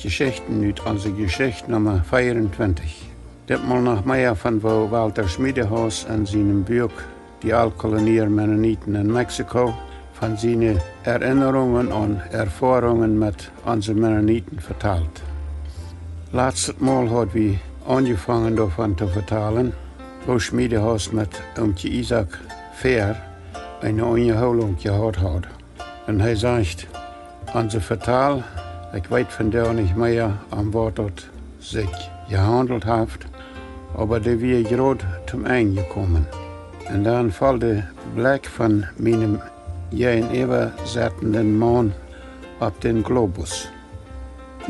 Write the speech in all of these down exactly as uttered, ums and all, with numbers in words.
Jeschichten ut onse Jeschicht Numma vea un twintich. Ditmol noch mea von woo Walter Schmiedehaus en sienem Buak Die Altkolonier Mennoniten in Mexiko von siene Erinnerungen un Erfoarungen met onse Mennoniten vetalt. Latstet Mol haud wie aunjefongen doavon to vetalen, woo Schmiedehaus met Oomkje Isaak Fehr eene Unjahoolunk jehaut haud. Un hee sajcht: Onse Vetal, ekj weet vondoag nich mea, om waut daut sikj jehaundelt haft, oba dee wia jrod tom Enj jekomen. Un dan foll de Blekj von mienem jäajenäwasettenden Maun opp dän Globus.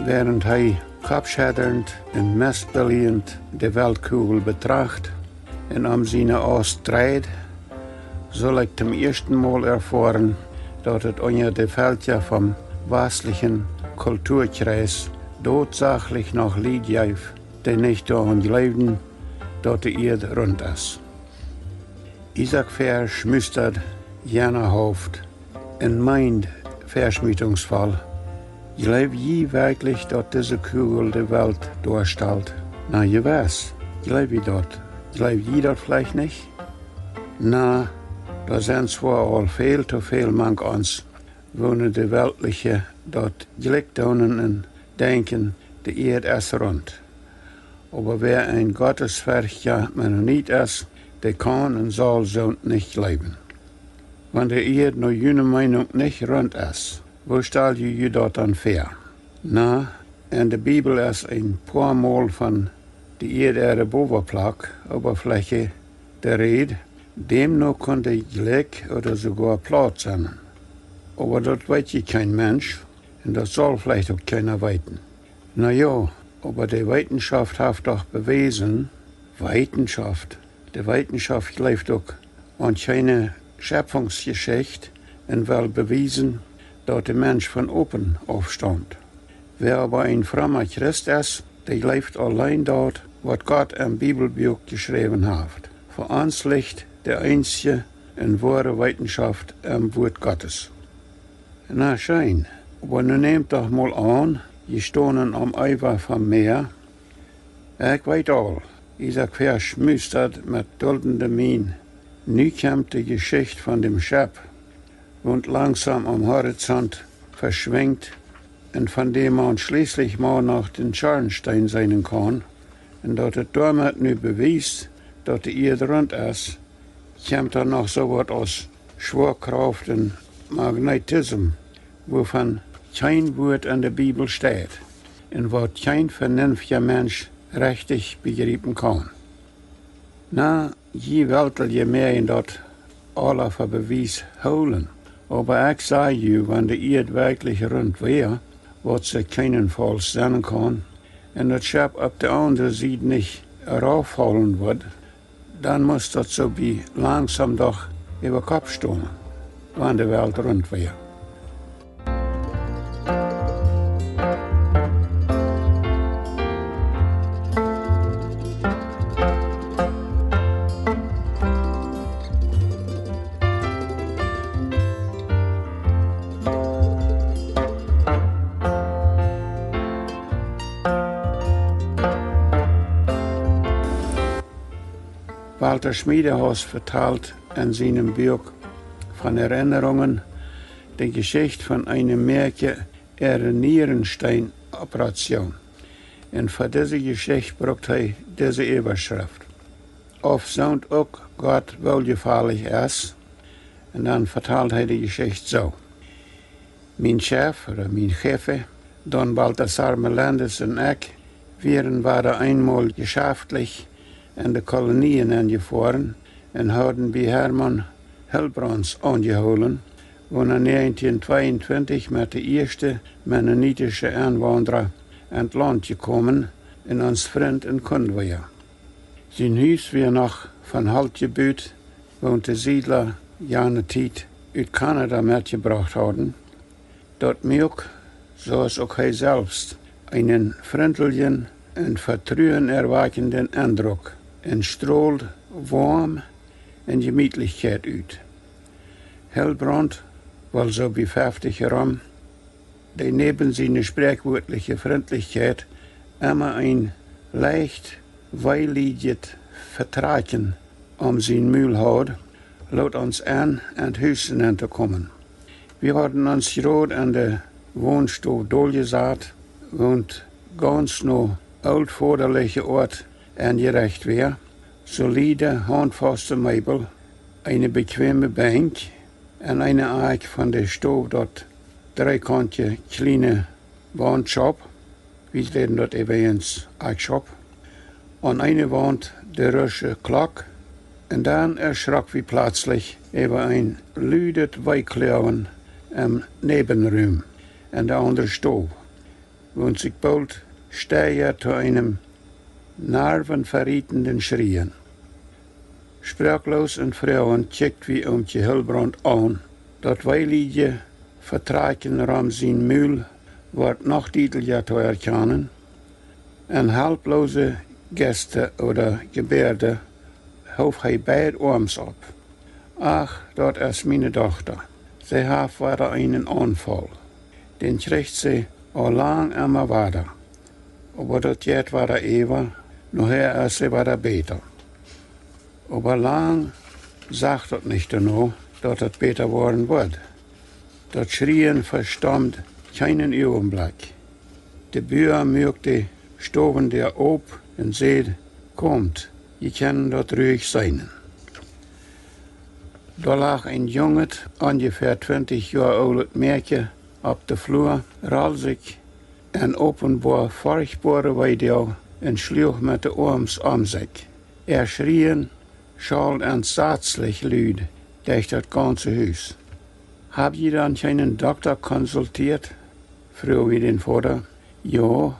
Wäarent hee koppscheddernd un mestbeliend de Weltkugel betracht un om siene Ost dreid, sull ekj tom ieeschten Mol erfoaren, daut et unja de Velkja vom wastlichen Kulturkjreis dotsachlich noch Lied jeef, dee nich doaraun jleewden, daut de Ieed runt es. Isaak Fehr schmustad jenahauft un meend veschmietungsvoll: Jleew jie werkjlich, daut dise Kugel de Welt doastalt? Na jewess, jleew jie daut. Jleew jie daut veleicht nich? Na, doa sent woll aul väl to väl mank ons, woone de Weltliche daut jlikj doonen un denkjen, de Ieed es runt. Oba wäa een gottesferchtja Mennonit es, dee kaun un saul soont nich jleewen. Wan de Ieed no june Meenunk nich runt es, woo stal jie ju daut dan väa? Na, en de Bibel es een poa Mol von de Ieed äare Bowaplak, Oberfläche, de Räd. Dämno kunn dee jlikj ooda soogoa plaut sennen. Oba daut weet je kjeen Mensch, un daut saul veleicht uk kjeena weeten. Na jo, oba de Weetenschoft haft doch bewäsen, Weetenschoft, de Weetenschoft jleeft uk aun kjeene Schepfungsjeschicht un well bewiesen, daut de Mensch von Open aufstaumt. Wäa oba een fromma Christ es, dee jleeft auleen daut, waut Gott em Bibelbuak jeschräwen haft. Fa ons licht de eensje un woare Weetenschoft em Wuat Gottes. Na scheen, oba nu nämt doch mol aun, jie stonen aum Uwa vom Mäa. Ekj weet aul, Isaak Fehr schmustad met duldende Mien. Nu kjemt de Jeschicht von däm Schepp, waut langsom aum Horizont veschwinjt un von däm maun schlieslich mol noch dän Schornsteen seenen kaun, un daut et doamet nu bewiest, daut de Ieed runt es, kjemt doa noch soo waut aus Schwoakraft un Magnetism, wuavon kjeen Wuat en de Bibel steit un waut kjeen venenftja Mensch rechtich bejriepen kaun. Na, jie Weltelje mäajen daut aula fa Bewies hoolen, oba ekj saj ju, wan de Ieed werkjlich runt wia, waut see kjeenenfaulls sennen kaun, un daut Schepp opp de aundre Sied nich rauffaulen wudd, dan must daut soo bie langsom doch äwa Kopp stonen, wan de Welt runt wia. Walter Schmiedehaus vetalt en sienem Buak von Erinnerungen de Jeschicht von eene Mäakje äare Nierensteenoperation. Un fa dise Jeschicht brukt hee dise Äwaschreft: Auf soont uk Gott wooljefalich es. Un dan vetalt hee de Jeschicht soo: Mien Chef, ooda mien Jefe, Don Baltasar Melendez un ekj wieren wada eenmol jeschaftlich en de Kolonien enjefoaren un hauden bie Hermann Hildebrandt aunjehoolen, woona näajentieen tweeuntwintich met de ieeschte mennonitische Enwaundra en daut Launt jekomen un ons Frint un Kund wia. Sien Hus wia noch von Holt jebut, waut de Siedla jane Tiet ut Kanada metjebrocht hauden. Daut muak, soo aus uk hee selfst, eenen frinteljen un vetruen erwakjenden Endruck un strold Woamd un Jemietlichkjeit ut. Hildebrandt, woll soo bie feftich rom, dee näwen siene spräakjwieetliche Frintlichkjeit emma een leicht weeliedjet Vetrakjen om sien Mul haud, lood ons en, en daut Hus nenn to komen. Wie hauden ons jrod en de Wonstow doljesat, wua gaunz no ooltvodaliche Oat enjerecht wia: soliede, hauntfaste Meebel, eene bequeme Benkj, en eene Akj von de Stow daut dreekauntje kjliene Wauntschaup, wie räden daut äwajens Akjschaup, aun eene Waunt de rusche Klock, un dan erschrok wie pletslich äwa een ludet Weekloagen em Näwenrum en de aundre Stow, waut sikj boolt steijad to eenem nervenverrietenden Schrieen. Sproakloos un froagent kjikjt wie Oomkje Hildebrand aun. Daut weeliedje Vetrakjen rom sien Mul wort noch dietlicha to erkjanen. En halploose Jeste ooda Jebäade hoof hee beid Oarms opp. Ach, daut es miene Dochta. See haft wada eenen Aunfaul. Dän kjricht see aul lang emma wada. Oba daut jeit wada äwa, nohäa es see wada bäta. Oba lang sach daut nich doano, daut daut bäta woaren wudd. Daut Schrieen vestomd kjeenen Uagenblekj. De Bua muak de Stowendäa op un säd: "Komt, jie kjennen daut ruich seenen." Doa lach een junget, onjefäa twintich Joa oolet Mäakje opp de Flua, rold sikj en openboa forchtboare Weedoag un schluach met de Oarms om sikj. Äa Schrieen schald entsatzlich lud derch daut gaunze Hus. "Hab jie dan kjeenen Dokta konsultiet?" fruach wie dän Voda. "Jo,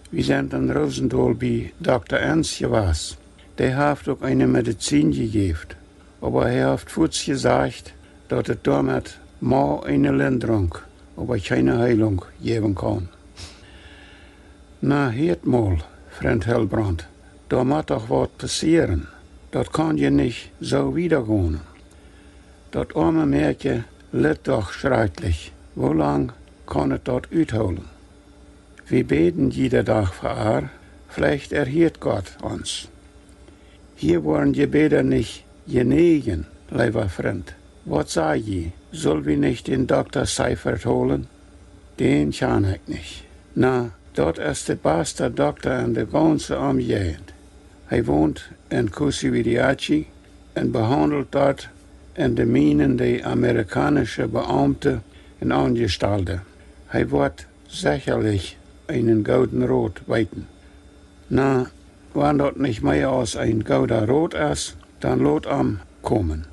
wie sent en Rosendaul bie Dokta Enns jewast. Dee haft uk eene Medizin jejäft, oba hee haft fuaz jesajcht, daut et doamet mau eene Lindrunk, oba kjeene Heelunk jäwen kaun." "Na, hieet mol, Frint Hildebrand, doa mott doch waut passieren. Daut kaun je nich soo wieda gonen. Daut oame Mäakje litt doch schrakjlich. Woo lang kaun et daut uthoolen? Wie bäden jieda Dach fa ar, veleicht erhieet Gott ons." "Hia woaren Jebäda nich jenäajen, leewa Frint. Waut saj jie, sull wie nich dän Dokta Seifert holen?" "Dän kjan ekj nich." "Na, daut es de basta Dokta en de gaunze Omjäajent. Hee wont en Cusihuiriachi un behaundelt doa en de Mienen de amerikaunsche Beaumte un Aunjestalde. Hee woat sechalich eenen gooden Rot weeten." "Na, wan daut nich mea aus een gooda Rot es, dan lot am komen."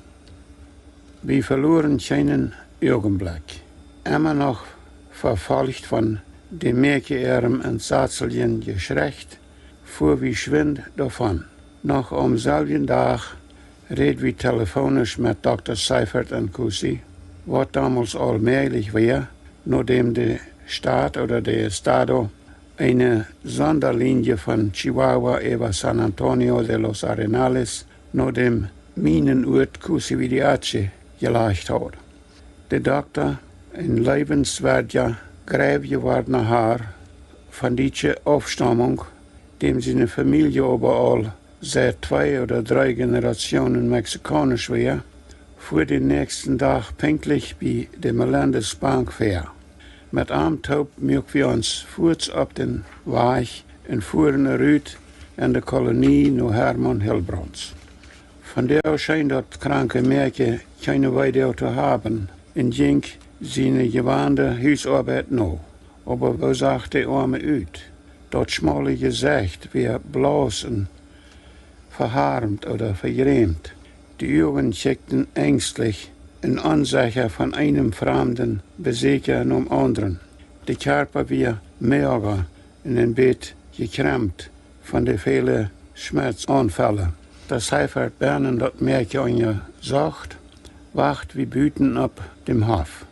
Wie veloaren kjeenen Uagenblekj. Emma noch vefolcht von däm Mäakje äarem entsatzeljen Jeschrecht, fua wie schwind doavon. Noch aum selwjen Dach räd wie telefonisch met Dokta Seifert en Cusi, waut domols aul mäajlich wia, nodäm de Staut ooda de Estado eene Sondalienje von Chihuahua äwa San Antonio de los Arenales no däm Mienenuat Cusihuiriachi jelajcht haud. De Dokta, een leewenswieedja, jrod jewordna Har von dietsche Aufstaumunk, däm siene Famielje oba aul siet twee ooda dree Jenerationen mexikaunisch wia, fua dän näakjsten Dach pinkjtlich bie de Melendez Bank väa. Met am toop muak wie ons fuaz opp dän Wajch un fuaren rut en de Kolonie no Hermann Hildebrandts. Vondoag scheen daut kranke Mäakje kjeene Weedoag to haben un jinkj siene jewande Husoabeit no. Oba woo sach de Oame ut? Daut schmaule Jesecht wia blauss un veharmt ooda vejrämt. De Uagen kjikjten enjstlich un onsecha von eenem framden Besäakja nom aundren. De Kjarpa wia moaga un een bät jekjrempt von de väle Schmeetsaunfäle. Daut Seifert bennen daut Mäakje unjasocht, wacht wie buten opp däm Hoff.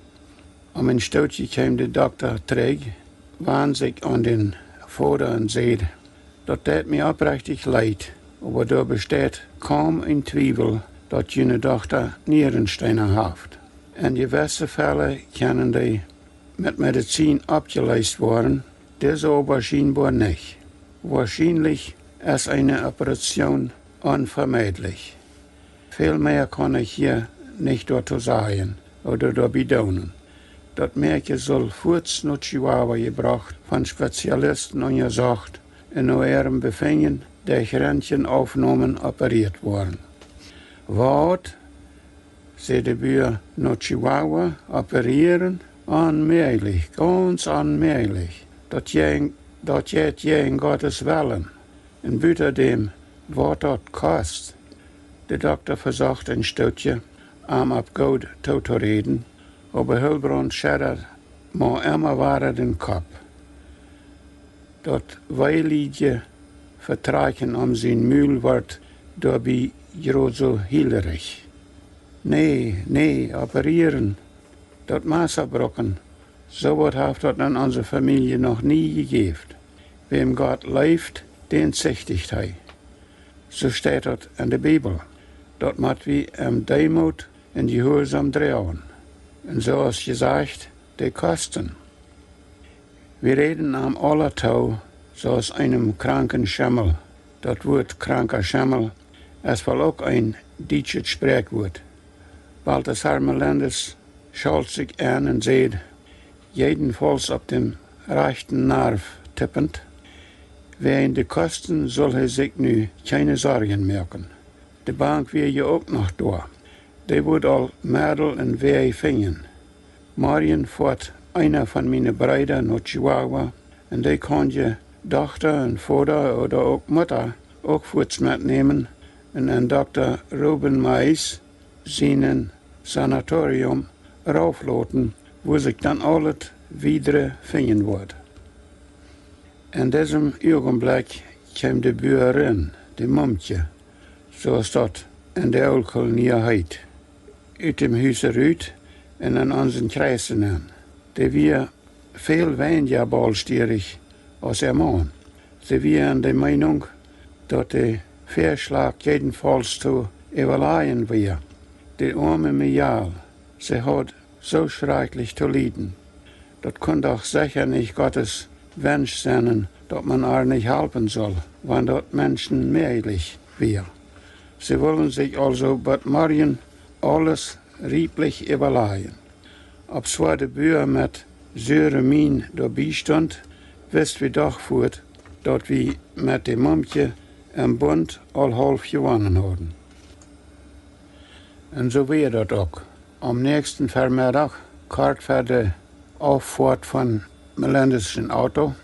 Om een Stootje kjeem de Dokta trigj, wand sikj aun dän Voda un säd: "Daut deit mie oprechtich leet, oba doa besteit kaum een Twiewel, daut june Dochta Nierensteena haft. En jewesse Fäle kjennen dee met Medizin oppjeleest woaren, dise oba schienboa nich. Woarschienlich es eene Operation onvemeidlich. Väl mea kaun ekj hia nich doatoo sajen ooda doabie doonen. Daut Mäakje sull fuaz no Chihuahua jebrocht, von Spezialisten unjasocht un no äarem Befinjen derch Röntgenaufnomen operieet woaren. Waut? Säd de Bua, no Chihuahua operieren? Onmäajlich, gaunz onmäajlich. Daut jeit, daut jeit jäajen Gottes Wellen. Un butadäm, waut daut kost. De Dokta vesocht een Stootje, am opp goot tootoräden, oba Hildebrand schedad mau emma wada dän Kopp. Daut weeliedje Vetrakjen om sien Mul wort doabie jrod soo hielrich. Nä, nä, operieren, daut Massa brucken, soo waut haft daut en onse Famielje noch nie jejäft. Wäm Gott leeft, dän zichticht hee. Soo steit daut en de Bibel. Daut mott wie em Deemoot un Jehuarsaum droagen. Un soo aus jesajcht, de Kosten. Wie räden am aula too, soo aus eenem kranken Schemmel. Daut Wuat kranka Schemmel es woll uk een dietschet Spräakjwuat. Balthasar Melendez schalt sikj en un säd, jedenfaulls opp dän rajchten Narf tippent: Wäajen de Kosten sull hee sikj nu kjeene Sorjen moaken. De Bank wia je uk noch doa. Dee wudd aul Medel un Wäaj finjen. Morjen foat eena von miene Breeda no Chihuahua un dee kaun je Dochta un Voda ooda uk Mutta uk fuaz metnämen un en Dokta Ruben Mais sienen Sanatorium raufloten, wua sikj dan aulet wiedre finjen woat. En disem Uagenblekj kjeem de Buarin, de Mumkje, soo aus daut en de Ooltkolonie heet, ut däm Hus rut un en onsen Kjreis nenn. Dee wia väl weinja baulstierich aus äa Maun. See wia en de Meenunk, daut de Väaschlach jedenfaulls to äwalajen wia. De oame Mejal, see haud soo schrakjlich to lieden. Daut kunn doch secha nich Gottes Wensch sennen, daut man ar nich halpen sull, wan daut menschenmäajlich wia. See wullen sikj aulsoo bat morjen aules rieplich äwalajen. Obzwoa de Bua met sure Mien doabie stunt, wist wie doch fuaz, daut wie met de Mumkje em Bunt aul haulf jewonnen hauden. Un soo wia daut uk. Aum näakjsten Vemeddach, kort ver de Auffoat von Melendez sien Auto,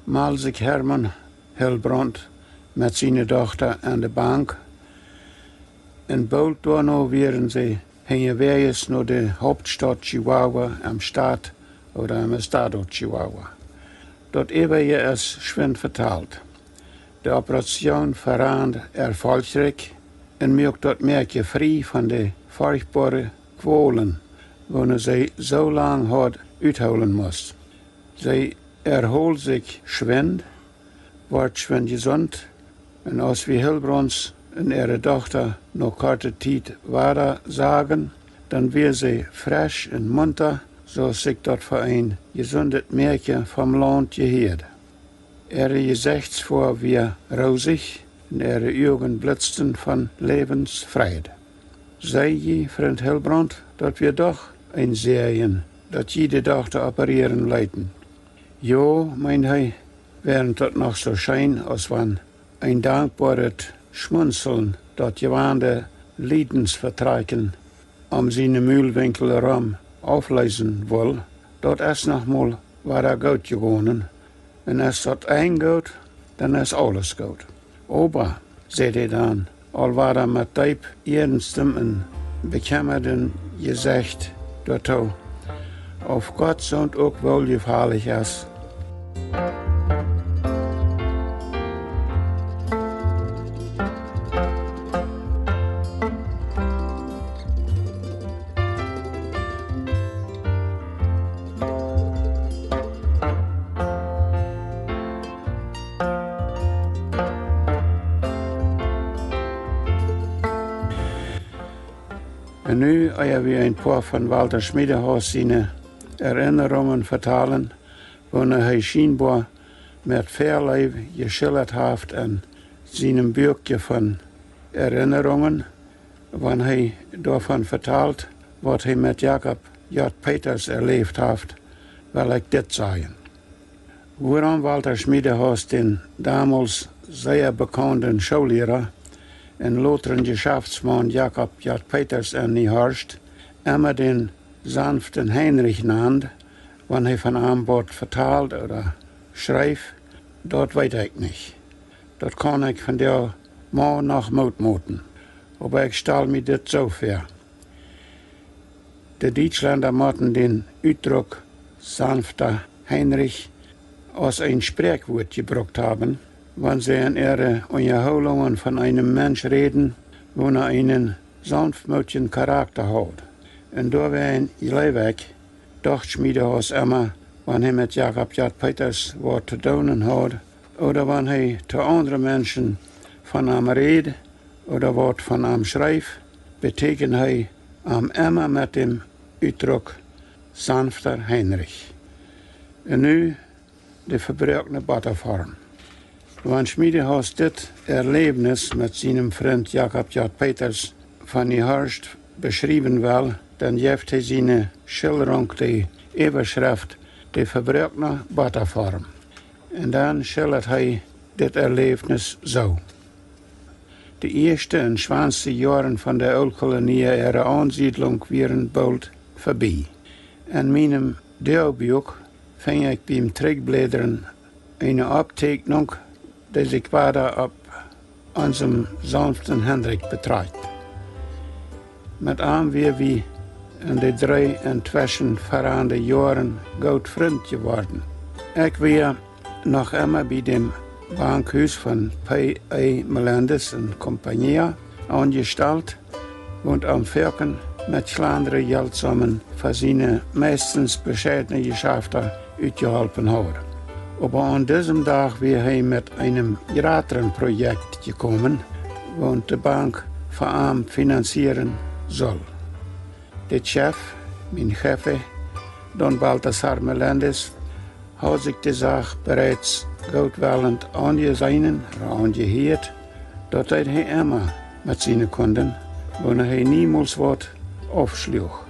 mald sikj Hermann Hildebrand met siene Dochta aun de Bank. Un boolt doano wieren see hinjawäajes no de Hauptstaut Chihuahua, em Staat ooda em Estado Chihuahua. Daut äwaje es schwind vetalt. De Operation verrand erfolgreich un muak daut Mäakje frie von de forchtboare Kwolen, woone see soo lang haud uthoolen must. See erhool sikj schwind, wort schwind jesunt, un aus wie Hildebrand un äare Dochta no korte Tiet wada sagen, dan wia see fresch un munta, soo aus sikj daut fa een jesundet Mäakje vom Launt jehieed. Äare Jesechtsfoaw wia rosich un äare Uagen blitzten von Läwensfreid. Saj jie, Frint Hildebrand, daut wia doch een Säajen, daut jie de Dochta operieren leeten. Jo, meend hee, wia daut noch soo scheen, aus wan een dankboaret Schmunzeln daut jewande Liedensvetrakjen om siene Mulwinkjel rom aufleesen wull, daut es noch mol wada goot jegonen, un es daut Enj goot, dan es aules goot. Oba, säd hee dan, aul wada met deep iernsten un bekjemmaden Jesecht doatoo, auf Gott soont uk woll jefalich es. Un nu, ea wie een poa von Walter Schmiedehaus siene Erinnerungen vetalen, woone hee schienboa met väl Leew jeschildat haft en sienem Buakje von Erinnerungen, wan hee doavon vetalt, waut hee met Jakob J. Peters erläft haft, well ekj dit sajen. Wuarom Walter Schmiedehaus dän domols sea bekaunden Schoolliera un lotren Jeschaftsmaun Jakob J. Peters en Niehorst emma dän sanften Heinrich nand, wan hee von am waut vetald ooda schreef, daut weet ekj nich. Daut kaun ekj von däa mau noch motmoten. Oba ekj stal mie dit soo väa. De Dietschlenda motten dän Utdruck sanfter Heinrich aus een Spräakwuat jebrukt haben, wan see en äare Unjahoolungen von eenem Mensch räden, woona eenen saunftmootjen Charakta haud. Un doawäajen jleew ekj, docht Schmiedehaus emma, wan hee met Jakob J. Peters waut to doonen haud, ooda wan hee to aundre Menschen von am räd, ooda waut von am schreef, betieekjend hee am emma met dän Utdruck sanfter Heinrich. Un nu de vebroakne Bottaform. Wan Schmiedehaus dit Erläwnis met sienem Frint Jakob J. Peters von Niehorst beschriewen well, dan jeft hee siene Schilrunk de Äwaschreft De vebroakne Bottaform. Un dan schildat hee dit Erläwnis soo: De ieeschte un schwoaste Joaren von de Ooltkolonia äare Aunsiedlunk wieren boolt vebie. En mienem Doagbuak finj ekj biem Trigjblädren eene Optieekjnunk, dee sikj wada opp onsen saunften Heinrich betrakjt. Met am wia wie en de dree entweschen verande Joaren goot Frind jeworden. Ekj wia noch emma bie däm Bankhus von P. E. Melendez un Compañía aunjestalt, waut am foaken met kjlandre Jeltsommen fa siene meistens bescheidne Jeschafta utjeholpen haud. Oba aun disem Dach wia hee met eenem jratren Projekt jekomen, waut de Bank fa am finanzieren sull. De Chef, mien Jefe, Don Baltasar Melendez, haud sikj de Sach bereits gootwellent aunjeseenen ooda aunjehieet. Daut deed hee emma met siene Kunden, woone hee niemols waut aufschluach.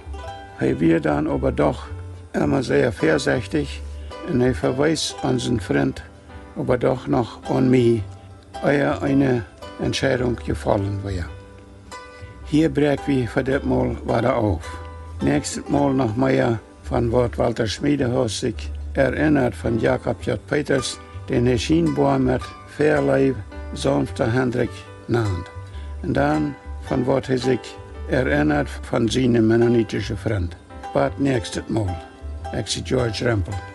Hee wia dan oba doch emma sea väasechtich un hee vewees onsen Frint oba doch noch aun mie, ea eene Entscheidunk jefollen wia. Hia bräakj wie fa dit Mol wada auf. Näakjstet Mol noch mea von waut Walter Schmiedehaus sikj erinnat von Jakob J. Peters, dän hee schienboa met väl Leew saunfta Heinrich nand. Un dan von waut hee sikj erinnat von siene mennonitische Frind. Bat näakjstet Mol. Ekj sie George Rempel.